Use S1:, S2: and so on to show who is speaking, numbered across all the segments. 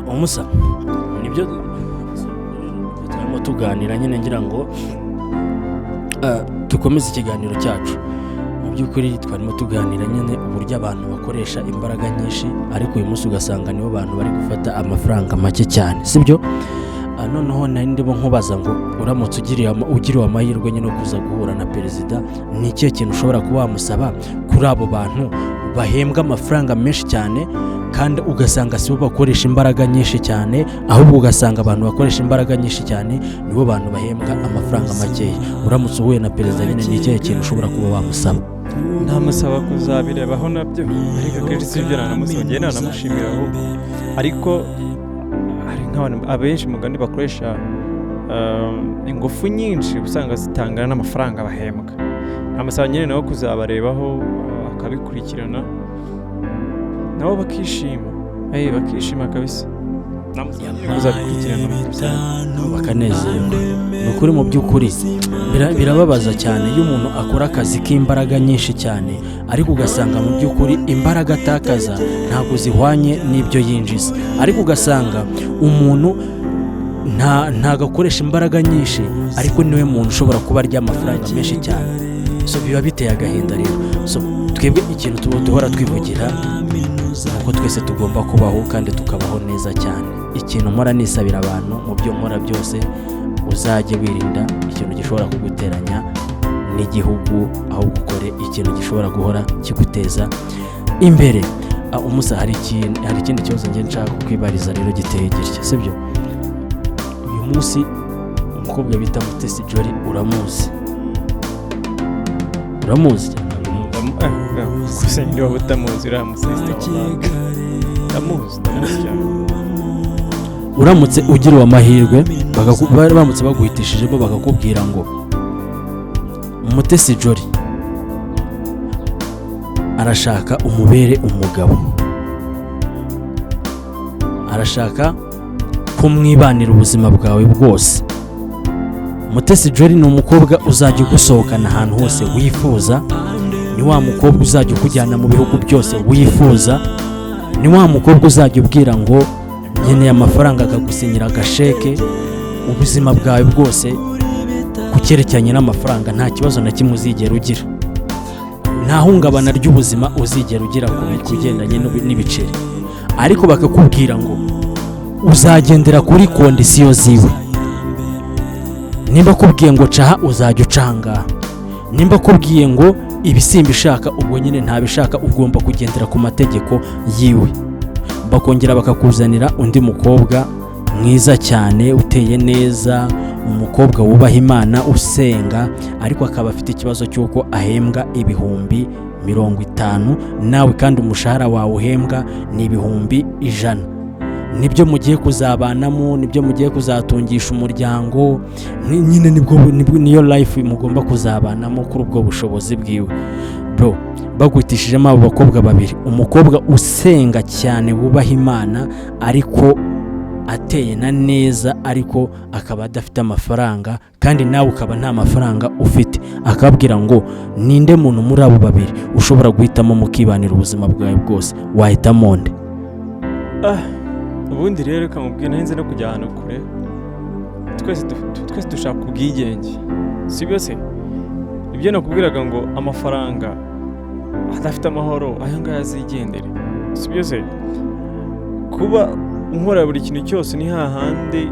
S1: Umusa, nibyo turimo tuganira nyine, ngira ngo dukomeze ikiganiro cyacu. Mu by'ukuri twarimo tuganira nyine uburyo abantu bakoresha imbaraga nyinshi, ariko uyu munsi ugasanga nibo bantu bari gufata amafaranga make cyane, sibyo? Noneho nari ndimo nkubaza ngo uramutse ugiriwe amahirwe nyine yo kuza guhura na perezida, ni ikihe kintu ushobora kuba wamusaba kuri abo bantu bahembwa amafaranga menshi cyane, kandi ugasanga sibo bakoresha imbaraga nyinshi cyane, ahubwo ugasanga abantu bakoresha imbaraga nyinshi cyane nibo bantu bahembwa amafaranga makeya? Uramutse uhuye na perezida nyine, ni ikihe kintu ushobora kuba wamusaba?
S2: Ntamusaba kuzabirebaho nabyo, ariko akenshi si ibyo nanamusaba. Njyewe nanamushimira ahubwo. Ariko hari nk'abantu abenshi mugani bakoresha ingufu nyinshi, usanga zitangana n'amafaranga bahembwa. Namusaba nyine nawe kuzabarebaho, akabikurikirana, nabo bakishima, bakishima kabisa. Namusaba nyine kuzabikurikirana muri rusange.
S1: Nabo bakanezerwa. Ni ukuri, mu by'ukuri birababaza cyane iyo umuntu akora akazi k'imbaraga nyinshi cyane, ariko ugasanga mu by'ukuri imbaraga atakaza ntabwo zihwanye n'ibyo yinjiza, ariko ugasanga umuntu ntabwo akoresha imbaraga nyinshi, ariko niwe muntu ushobora kuba arya amafaranga menshi cyane. So biba biteye agahinda rero. So twebwe ikintu tuba duhora twivugira ni uko twese tugomba kubaho kandi tukabaho neza cyane. Ikintu mpora nisabira abantu mu byo nkora byose, uzajye wirinda ikintu gishobora kuguteranya n'igihugu, ahubwo ukore ikintu gishobora guhora kiguteza imbere. Umusa, hari ikindi kibazo njye nshaka kukwibariza rero giteye gitya, sibyo? Uyu munsi umukobwa bita Mutesi Jolly uramuzi? Uramuzi cyane?
S2: Gusa nyine waba utamuzi uriya musisita wawe? Ndamuzi, ndamuzi cyane.
S1: Uramutse ugiriwe amahirwe, baramutse baguhitishijemo, bakakubwira ngo Mutesi Jolly arashaka umubere umugabo, arashaka ko mwibanira ubuzima bwawe bwose. Mutesi Jolly ni umukobwa uzajya ugusohokana ahantu hose wifuza, ni wa mukobwa uzajya ukujyana mu bihugu byose wifuza, ni wa mukobwa uzajya ubwira ngo nkeneye amafaranga akagusinyira agasheke. Ubuzima bwawe bwose ku cyerekeranye n'amafaranga nta kibazo na kimwe uzigera ugira, nta hungabana ry'ubuzima uzigera ugira ku kugendanye n'ibiceri. Ariko bakakubwira ngo uzagendera kuri condition ziwe. Nimba akubwiye ngo caha, uzajya uca ahangaha. Nimba akubwiye ngo ibi simbishaka, ubwo nyine ntabishaka, ugomba kugendera ku mategeko yiwe. Bakongera bakakuzanira undi mukobwa mwiza cyane, uteye neza, umukobwa wubaha Imana, usenga, ariko akaba afite ikibazo cy'uko ahembwa 50,000, nawe kandi umushahara wawe uhembwa ni 100,000. Nibyo mugiye kuzabanamo, nibyo mugiye kuzatungisha umuryango, nyine niyo life mugomba kuzabanamo kuri ubwo bushobozi bwiwe. Bro, baguhitishijemo abo bakobwa babiri, umukobwa usenga cyane wubaha Imana ariko ateye na neza, ariko akaba adafite amafaranga, kandi nawe ukaba nta mafaranga ufite, akabwira ngo ninde muntu muri abo babiri ushobora guhitamo mukibanira ubuzima bwawe bwose, wahitamo nde?
S2: Ubundi rero reka mubwire, ntarinze no kujya ahantu kure. Twese dushaka ubwigenge, si byo se? Ibyo nakubwiraga ngo amafaranga adafite amahoro, aya ngaya azigendere, si byo se? Kuba unkora buri kintu cyose ni hahandi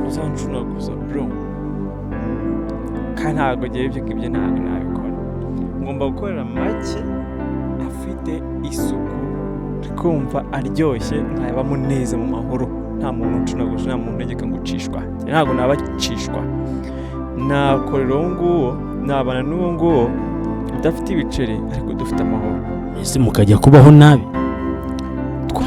S2: uzancunaguza bro, kandi ntabwo ngewe ibyo ngibyo ntabwo nabikora. Ngomba gukorera make afite isuku, kumva aryoshye, nkayabamo neza mu mahoro, nta muntu uncunaguje, nta muntu untegeka ngo ucishwa. Ntabwo nabacishwa. Nakorera uwo nguwo, nabana n'uwo nguwo udafite ibiceri ariko dufite amahoro.
S1: Ese mukajya kubaho nabi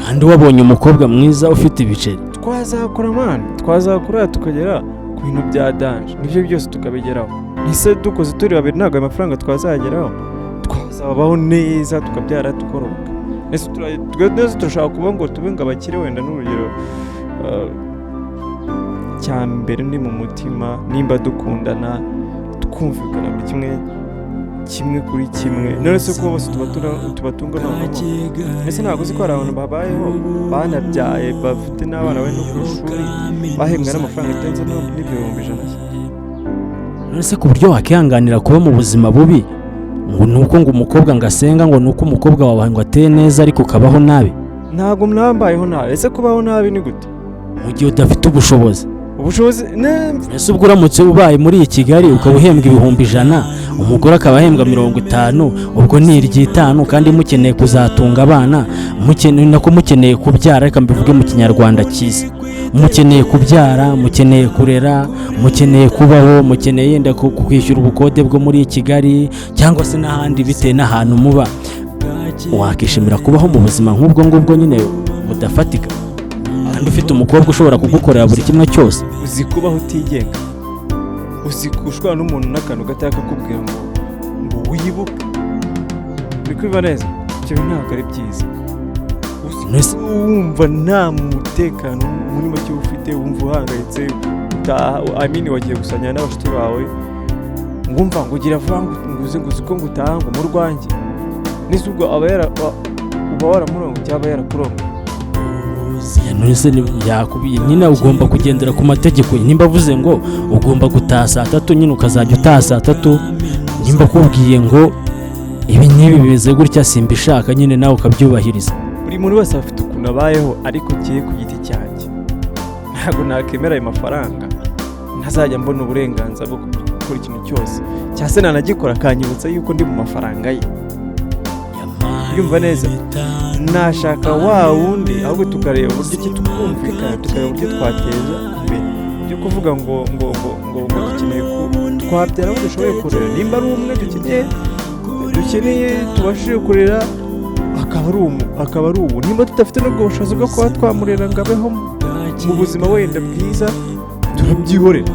S1: kandi wabonye umukobwa mwiza ufite ibiceri?
S2: Twazakora man, twazakora tukagera ku bintu bya danger, nibyo byose tukabigeraho. Ese dukoze turi babiri, ntabwo ayo mafaranga twazageraho? Twazabaho neza, tukabyara, tukororoka. Ese neza turashaka kuba ngo tube ngo abakire? Wenda n'urugero, cya mbere ni mu mutima. Nimba dukundana, twumvikana buri kimwe. Kimwe kuri kimwe. None se ko bose tubatunga noneho? Ese ntabwo uzi ko hari abantu babayeho, banabyaye, bafite n'abana bari no ku ishuri, bahembwa n'amafaranga atarenze n'ibyo 100,000 se?
S1: None se ku buryo wakihanganira kuba mu buzima bubi ngo ni uko ngo umukobwa ngo asenga, ngo ni uko umukobwa wawe ngo ateye neza, ariko ukabaho nabi?
S2: Ntabwo mwambayeho nabi. Ese kubaho nabi ni gute?
S1: Mu gihe udafite ubushobozi.
S2: Ubushobozi
S1: Ese ubwo uramutse ubaye muri iyi Kigali, ukaba uhembwa 100,000, umugore akaba ahembwa 50, ubwo ni iry'itanu, kandi mukeneye kuzatunga abana, mukeneye, nako mukeneye kubyara, reka mbivuge mu Kinyarwanda cyiza, mukeneye kubyara, mukeneye kurera, mukeneye kubaho, mukeneye yenda kwishyura ubukode bwo muri Kigali cyangwa se n'ahandi bitewe n'ahantu muba, wakishimira kubaho mu buzima nk'ubwo ngubwo nyine budafatika, kandi ufite umukobwa ushobora kugukorera buri kimwe cyose?
S2: Uzi kubaho utigenga? Uzi gushwana n'umuntu n'akantu gato akakubwira ngo wibuke? Uri kumva neza? Ibyo bintu ntabwo ari byiza. Uzi wumva nta mutekano muri make ufite, wumva uhangayitse, utaha, I mean, wagiye gusangira n'abashuti bawe, ngumva ngo ugira vuba, ngo uze, ngo uzi ko ngo utaha ngo mu rwanjye nese, ubwo aba yara uba waramurongo cyangwa aba yarakurongo.
S1: None se yakubiye nyine, ugomba kugendera ku mategeko. Nimba avuze ngo ugomba gutaha saa 3, nyine ukazajya utaha saa 3. Nimba akubwiye ngo ibi n'ibi bimeze gutya simbishaka, nyine nawe ukabyubahiriza.
S2: Buri muntu wese afite ukuntu abayeho, ariko ngiye ku giti cyanjye ntabwo nakemera ayo mafaranga ntazajya mbona uburenganzira bwo gukora ikintu cyose, cyangwa se nanagikora akanyibutsa yuko ndi mu mafaranga ye. Yumva neza, nashaka wa wundi, ahubwo tukareba uburyo ki tukumvikana, tukareba uburyo twateza imbere. Byo kuvuga ngo dukeneye ku twabyara abo dushoboye kurera, nimba ari umwe dukeneye tubashije kurera, akaba ari umu akaba ari ubu. Nimba tudafite n'ubwo bushobozi bwo kuba twamurera ngo abeho mu buzima wenda bwiza, turabyihorera.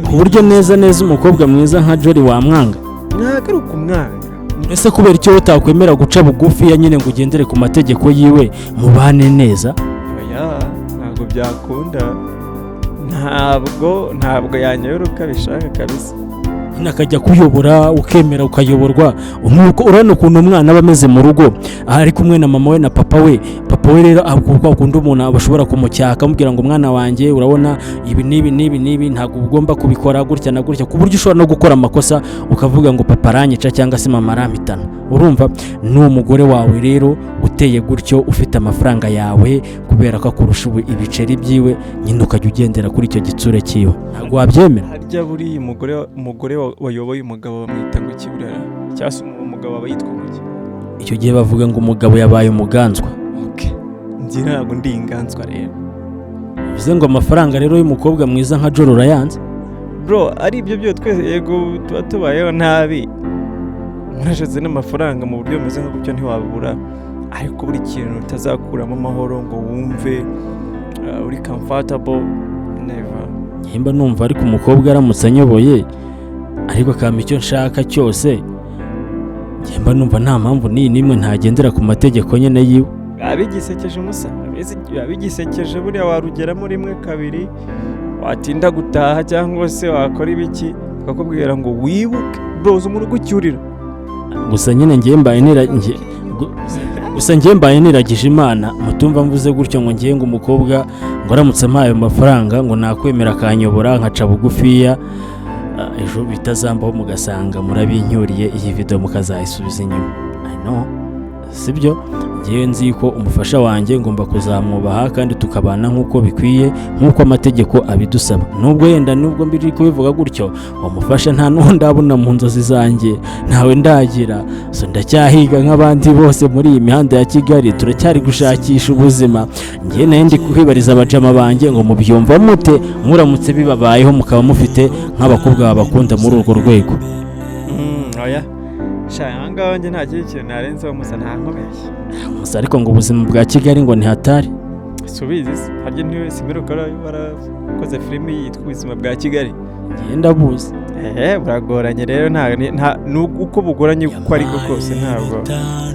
S1: Ku buryo neza neza umukobwa mwiza nka Jolly wamwanga?
S2: Ntabwo ari ukumwanga.
S1: Ese kubera icyo utakwemera guca bugufiya nyine ngo ugendere ku mategeko yiwe, mubane neza?
S2: Oya, ntabwo byakunda, ntabwo yanyobera uko abishaka kabisa.
S1: Nyine akajya kuyobora, ukemera ukayoborwa. Nk'uko urabona ukuntu umwana aba ameze mu rugo, aha ari kumwe na mama we na papa we. Papa we rero kuko akunda umuntu, bashobora kumucyaha, akamubwira ngo: "Mwana wanjye, urabona ibi n'ibi n'ibi n'ibi, ntabwo ugomba kubikora gutya na gutya," ku buryo ushobora no gukora amakosa ukavuga ngo papa aranyica cyangwa se mama arampitana. Urumva n'umugore wawe rero uteye gutyo, ufite amafaranga yawe, kubera ko akurusha ubu ibiceri byiwe, nyine ukajya ugendera kuri icyo gitsure cyiwe, ntabwo wabyemera?
S2: Harya buriya umugore wayoboye umugabo bamwita ngo iki buriya? Cyangwa se umugabo aba yitwa ngo iki?
S1: Icyo gihe bavuga ngo umugabo yabaye umuganzwa.
S2: Okay, njye ntabwo ndi inganzwa rero.
S1: Bivuze ngo amafaranga rero y'umukobwa mwiza nka Joro urayanze?
S2: Bro, ari ibyo byo twese yego tuba tubayeho nabi, murashatse n'amafaranga mu buryo bumeze nka gutyo ntiwabura, ariko buri kintu utazakuramo amahoro ngo wumve uri comfortable, never.
S1: Nimba numva, ariko umukobwa aramutse anyoboye ariko akampa icyo nshaka cyose, mba numva nta mpamvu n'iyi n'imwe ntagendera ku mategeko nyine yiwe.
S2: Biba bigisekeje umusa, biba bigisekeje. Buriya warugeramo rimwe, kabiri, watinda gutaha cyangwa se wakora ibiki, akakubwira ngo wibuke. Bro, uzi umuntu ugucyurira?
S1: Gusa nyine ngiye mbaye nira gusa ngiye mbaye niragije Imana, mutumva mvuze gutyo ngo ngiye ngo umukobwa ngo aramutse ampaye ayo mafaranga ngo nakwemera akanyobora nkaca bugufiya. Ejo bitazambaho mugasanga murabincyuriye, iyi video mukazayisubiza inyuma. I know, sibyo? Ngewe nzi ko umufasha wanjye ngomba kuzamwubaha kandi tukabana nk'uko bikwiye, nk'uko amategeko abidusaba. Nubwo yenda, nubwo mbiri kubivuga gutyo, uwo mufasha nta n'uwo ndabona mu nzozi zanjye, ntawe ndagira. So ndacyahiga nk'abandi bose muri iyi mihanda ya Kigali, turacyari gushakisha ubuzima. Ngewe nayo ndi kwibariza abajama banjye ngo mubyumva mute muramutse bibabayeho, mukaba mufite nk'abakobwa babakunda muri urwo rwego?
S2: Oya sha, aha ngaha njye nta kindi kintu narenzaho musa, nta nkubeshye.
S1: Gusa ariko ngo ubuzima bwa Kigali ngo ntihatari.
S2: Si ubizi se? Harya niwe simperuka warakoze filimi yitwa Ubuzima bwa Kigali?
S1: Ngewe ndabuzi.
S2: Ehe, buragoranye rero, nta uko bugoranye uko ariko kose ntabwo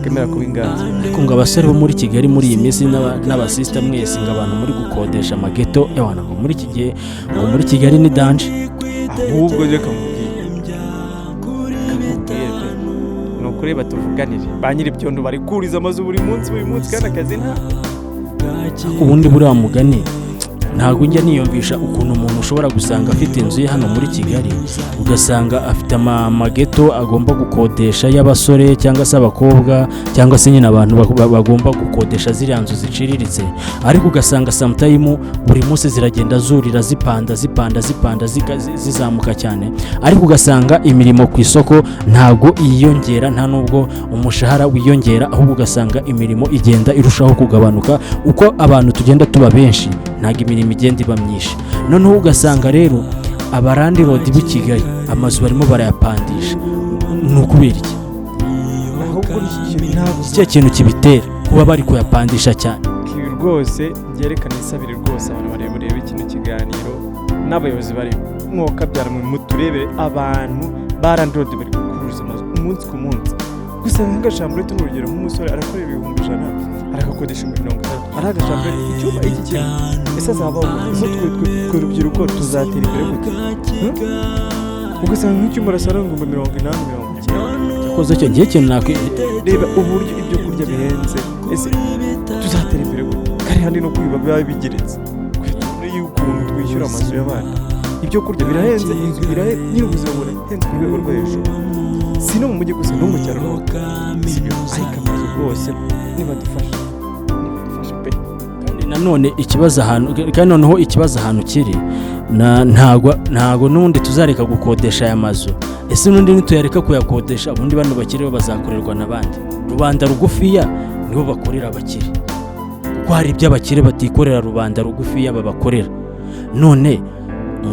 S2: bwemera kuba inganzo.
S1: Ariko ngo abasore bo muri Kigali muri iyi minsi n'abasista mwese, ngo abantu muri gukodesha amageto ewana, ngo muri iki gihe ngo muri Kigali ni danger.
S2: Ahubwo reka nkubwire. Nukuri batuvuganire, ba nyir'ibyondo bari kuriza amazu buri munsi buri munsi, kandi akazi nta.
S1: Ubundi buriya mugani, ntabwo njya niyumvisha ukuntu umuntu ushobora gusanga afite inzu ye hano muri Kigali, ugasanga afite amageto agomba gukodesha y'abasore cyangwa se abakobwa, cyangwa se nyine abantu bagomba gukodesha ziriya nzu ziciriritse, ariko ugasanga sometime buri munsi ziragenda zurira, zipanda, zipanda, zipanda, zizamuka cyane, ariko ugasanga imirimo ku isoko ntabwo yiyongera, nta nubwo umushahara wiyongera, ahubwo ugasanga imirimo igenda irushaho kugabanuka. Uko abantu tugenda tuba benshi, ntabwo imirimo igenda iba myinshi. Noneho ugasanga rero abalandlord b'i Kigali amazu barimo barayapandisha. Ni ukubera iki?
S2: Ahubwo ntabwo
S1: Ikihe kintu kibitera kuba bari kuyapandisha cyane?
S2: Ibi rwose byerekana isabire rwose. Abantu barebare kino kiganiro n'abayobozi bari mwokabyara mwe, muturebere abantu ba landlord bari gukuruza amazu umunsi ku munsi. Gusa nk'agashamburete, ni urugero, nk'umusore arakorera 100,000, aragakodesha 60,000, ari agashamburete, icyumba iki kintu. Ese azabaho gute? Ese twe rubyiruko tuzatera imbere gute? Ugasanga nk'icyumba arasara 80,000, 90,000.
S1: Koze icyo gihe ikintu nakwi
S2: Reba uburyo ibyo kurya bihenze. Ese tuzatera imbere gute kari handi no kwiba biba bigeretse y'ukuntu twishyura amazu y'abandi? Ibyo kurya birahenze, inzu birahenze, nyine ubuzima burahenze ku rwego rwo hejuru, si no mu mujyi gusa, no mu cyaro n'uko sibyo. Ariko amazu rwose nibadufasha, nibadufasha pe.
S1: Kandi nanone ikibazo ahantu, kandi noneho ikibazo ahantu kiri ntago n'ubundi tuzareka gukodesha aya mazu. Ese n'undi nituyareka kuyakodesha, ubundi bano bakire bo bazakorerwa n'abandi? Rubanda rugufiya nibo bakorera abakire, kuko hari ibyo abakire batikorera, rubanda rugufiya babakorera. None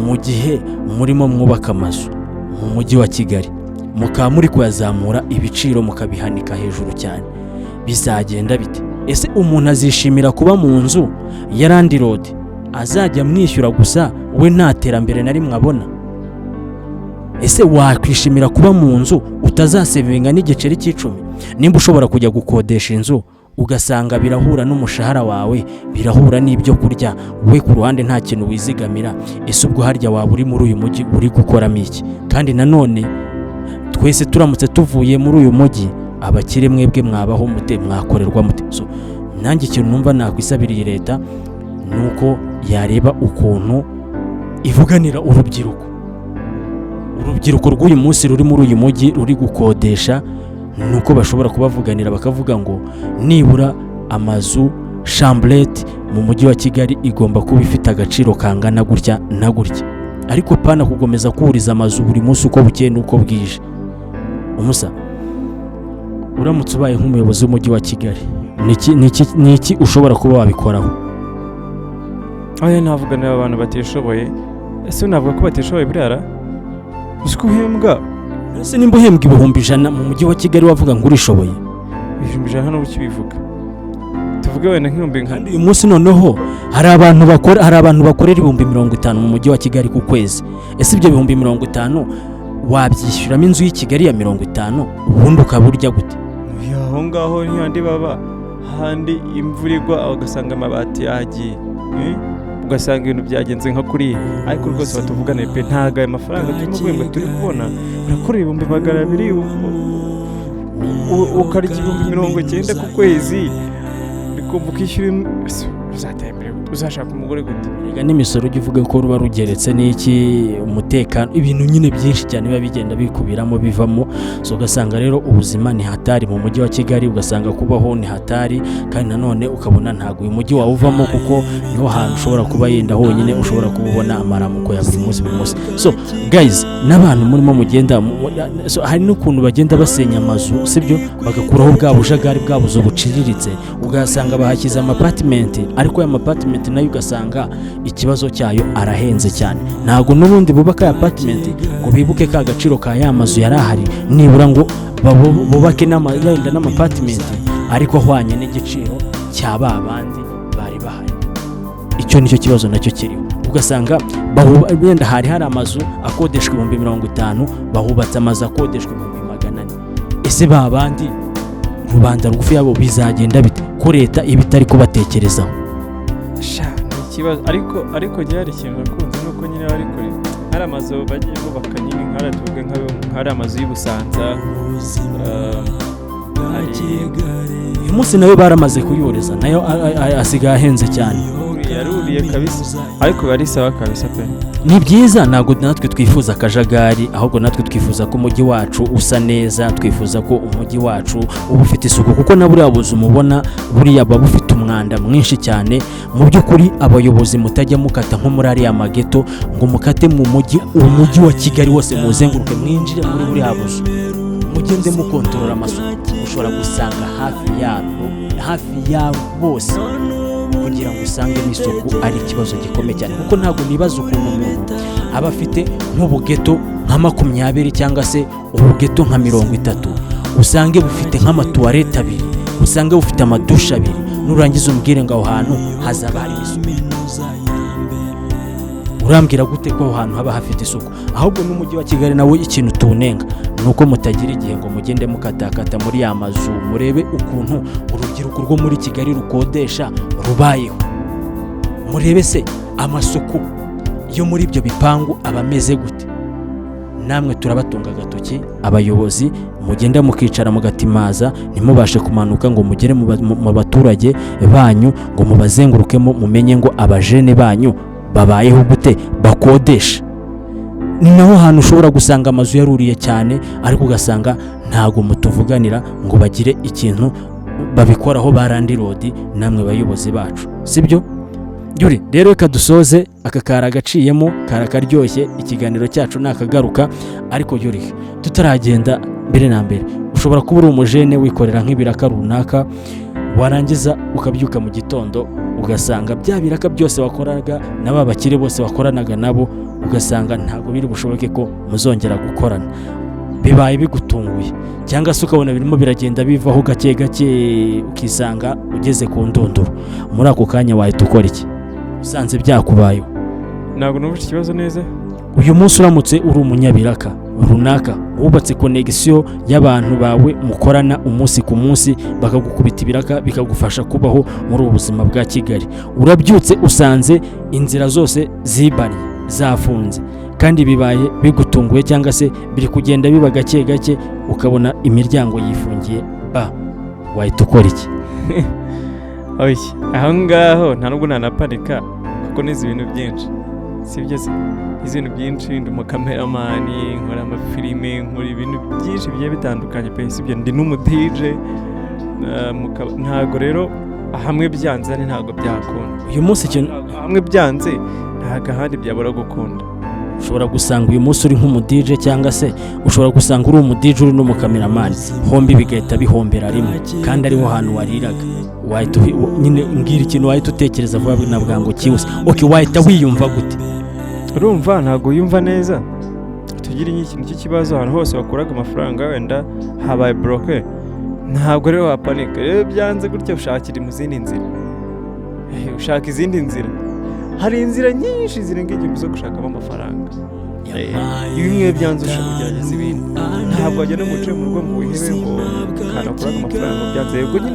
S1: mu gihe murimo mwubaka amazu mu mujyi wa Kigali, mukaba muri kuyazamura ibiciro, mukabihanika hejuru cyane, bizagenda bite? Ese umuntu azishimira kuba mu nzu ya landlord azajya amwishyura gusa, we nta terambere na rimwe abona? Ese wakwishimira kuba mu nzu utazasevinga n'igiceri cy'icumi? Nimba ushobora kujya gukodesha inzu, ugasanga birahura n'umushahara wawe, birahura n'ibyo kurya, we ku ruhande nta kintu wizigamira, ese ubwo harya waba uri muri uyu mujyi uri gukoramo iki? Kandi nanone twese turamutse tuvuye muri uyu mujyi, abakire mwebwe mwabaho mute? Mwakorerwa mute? So nanjye ikintu numva nakwisabiriye leta ni uko yareba ukuntu ivuganira urubyiruko, urubyiruko rw'uyu munsi ruri muri uyu mujyi ruri gukodesha, ni uko bashobora kubavuganira bakavuga ngo nibura amazu chambrette mu mujyi wa Kigali igomba kuba ifite agaciro kangana gutya na gutya, ariko pana kugomeza kuriza amazu buri munsi uko bukeye n'uko bwije. Umusa, uramutse ubaye nk'umuyobozi w'umujyi wa Kigali, ni iki ushobora kuba wabikoraho?
S2: Oya, navuganira abantu batishoboye. Ese navuga ko batishoboye buriya ra? Uzi ko uhembwa
S1: Ese nimba uhembwa 100,000 mu mujyi wa Kigali, wavuga ngo urishoboye?
S2: 100,000 hano ukibivuga, tuvuge wenda nk'ibihumbi nka
S1: Kandi uyu munsi noneho hari abantu bakora, hari abantu bakorera 50,000 mu mujyi wa Kigali ku kwezi. Ese ibyo 50,000 wabyishyuramo inzu y'i Kigali ya 50, ubundi ukaba urya gute?
S2: Ya, aho ngaho ntihandi baba handi imvura igwa ugasanga amabati yagiye. Eh? Ugasanga ibintu byagenze nka kuriya. Ariko rwose batuvuganire pe. Ntabwo aya mafaranga turimo guhembwa turi kubona, urakora 200,000, ukarya 90,000 ku kwezi, ukumva ukishyura ese uzatera imbere gute? Uzashaka umugore gute?
S1: Erega n'imisoro ujya uvuga ko ruba rugeretse n'iki, umutekano, ibintu nyine byinshi cyane biba bigenda bikubiramo bivamo. So ugasanga rero ubuzima ni hatari mu mujyi wa Kigali, ugasanga kubaho ni hatari, kandi nanone ukabona ntabwo uyu mujyi wawuvamo, kuko niho hantu ushobora kuba yenda honyine ushobora kuba ubona amaramuko ya buri munsi buri munsi. So guys, n'abantu murimo mugenda so, hari n'ukuntu bagenda basenya amazu, sibyo, bagakuraho bwa bujagari bwa buzu buciriritse, ugasanga bahashyize amapatimenti, ariko aya mapatimenti nayo ugasanga ikibazo cyayo arahenze cyane. Ntabwo n'ubundi bubaka aya apartment ngo bibuke ka gaciro ka ya mazu yari ahari, nibura ngo bubake yenda n'amapatimenti ariko ahwanye n'igiciro cya ba bandi bari bahari. Icyo nicyo kibazo nacyo kiriho. Ugasanga wenda hari amazu akodeshwa 50,000, bahubatse amazu akodeshwa 400,000. Ese ba bandi rubanda rugufi yabo bizagenda bite, ko leta iba itari kubatekerezaho?
S2: Sha, ni ikibazo, ariko njye hari ikintu nakunze, nuko nyine bari kure. Hari amazu bagiye bubaka nyine, nk'ariya tuvuge nk'ari amazu y'i Busanza, hari
S1: Uyu munsi nayo baramaze kuyuriza, nayo asigaye ahenze cyane.
S2: Yaruriye kabisa, ariko biba ari sawa kabisa pe.
S1: Ni byiza, ntabwo natwe twifuza akajagari, ahubwo natwe twifuza ko umujyi wacu usa neza, twifuza ko umujyi wacu uba ufite isuku, kuko na buriya buzu mubona buriya buba bufite umwanda mwinshi cyane. Mu by'ukuri abayobozi mutajya mukata nko muri ariya mageto ngo mukate mu mujyi, umujyi wa Kigali wose muzenguruke, mwinjire muri buriya buzu, mugende mukontorora amasuku, ushobora gusanga hafi yabo, hafi yabo bose, kugira ngo usange n'isuku ari ikibazo gikomeye cyane, kuko ntabwo nibaza ukuntu umuntu aba afite nk'ubugeto nka 20 cyangwa se ubugeto nka 30, usange bufite nk'amatuwarete abiri, usange bufite amadushe abiri, nurangiza umbwire ngo aho hantu hazaba hari isuku. Urambwira gute ko aho hantu haba hafite isuku? Ahubwo n'umujyi wa Kigali nawe ikintu tuwunenga ni uko mutagira igihe ngo mugende mukatakata muri ya mazu, murebe ukuntu urubyiruko rwo muri Kigali rukodesha rubayeho, murebe se amasuku yo muri ibyo bipangu aba ameze gute. Namwe turabatunga agatoki abayobozi, mugenda mukicara mugatimaza, ntimubashe kumanuka ngo mugere mu baturage banyu, ngo mubazengurukemo, mumenye ngo abajene banyu babayeho gute bakodesha. Ni naho hantu ushobora gusanga amazu yaruriye cyane, ariko ugasanga ntago mutuvuganira ngo bagire ikintu babikoraho ba landlord namwe bayobozi bacu, sibyo? Yuri, rero reka dusoze aka kari agaciyemo, kari akaryoshye, ikiganiro cyacu ni akagaruka. Ariko Yuri, tutaragenda, mbere na mbere ushobora kuba uri umujene wikorera nk'ibiraka runaka, warangiza ukabyuka mu gitondo ugasanga bya biraka byose wakoraga na ba bakire bose wakoranaga nabo, ugasanga ntabwo biri bushoboke ko muzongera gukorana, bibaye bigutunguye, cyangwa se ukabona birimo biragenda bivaho gake gake, ukisanga ugeze ku ndunduro. Muri ako kanya wahita ukora iki usanze byakubayeho?
S2: Ntabwo numva ikibazo neza.
S1: Uyu munsi uramutse uri umunyabiraka runaka, wubatse connexion y'abantu bawe mukorana umunsi ku munsi, bakagukubita ibiraka bikagufasha kubaho muri ubu buzima bwa Kigali, urabyutse usanze inzira zose zibanye zafunze, kandi bibaye bigutunguye, cyangwa se biri kugenda biba gake gake, ukabona imiryango yifungiye ba, wahita ukora iki?
S2: Oya, aho ngaho nta nubwo nanapanika, kuko nize ibintu byinshi, sibyo se? Nize ibintu byinshi, ndi umukameramani, nkora amafilime, nkora ibintu byinshi bigiye bitandukanye pe, sibyo? Ndi n'umu DJ, ntabwo rero hamwe byanze ari ntabwo byakunda.
S1: Uyu munsi ikintu
S2: Hamwe byanze ntabwo ahandi byabura gukunda.
S1: Ushobora gusanga uyu munsi uri nk'umu DJ, cyangwa se ushobora gusanga uri umu DJ uri n'umukameramani, hombi bigahita bihombera rimwe, kandi ariho hantu wariraga. Wahita nyine mbwira ikintu wahita utekereza vuba na bwangu cyihuse. Okay, wahita wiyumva gute?
S2: Urumva ntabwo wiyumva neza, tugira ikintu cy'ikibazo, ahantu hose wakuraga amafaranga wenda habaye bloqué. Ntabwo rero wapanika. Rero byanze gutya ushakira mu zindi nzira. Ushaka izindi nzira, hari inzira nyinshi zirenga 1000 zo gushakamo amafaranga. Iyo bimwe byanze ushaka kugerageza ibindi. Ntabwo wagenda ngo uce mu rugo ngo wihebe ngo kanakuraga amafaranga byanze, yego nyine.